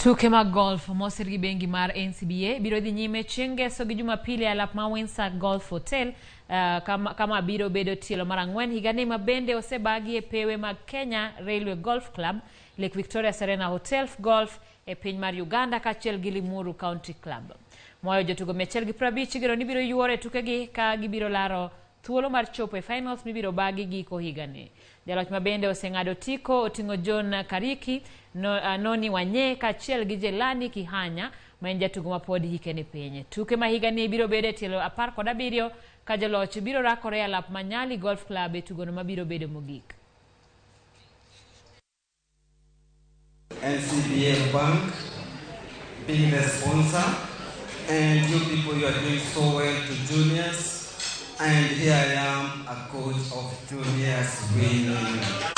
Tuke mag golf mosir gi bengi mar NCBA biro dhi nyime chieng' Ngeso gi Jumapil e alap ma Windsor Golf Hotel kama biro bedo tielo mar ang'wen higani ma bende osebagi e pewe mag Kenya Railway Golf Club, Lake Victoria Serena Hotel Golf e piny mar Uganda kaachiel gi Limuru Country Club. Moyo jotugo 150 igeno ni biro yuoro e tukegi ka gibiro laro thuolo mar chopo e finals mibiro bagi giko higani. Jaloch ma bende oseng'ado otiko oting'o John Kariki, no, Noni Wanye kaachiel gi Jelani Kihanya ma en jatugo ma pod hike ni piny. Tuke ma higani biro bedo e tielo 17 ka joloch biro rakore e alap ma Nyali Golf Club e tugono mabiro bedo mogik. NCBA Bank being the sponsor, and you people, you are doing so well to juniors, and here I am, a coach of juniors winning.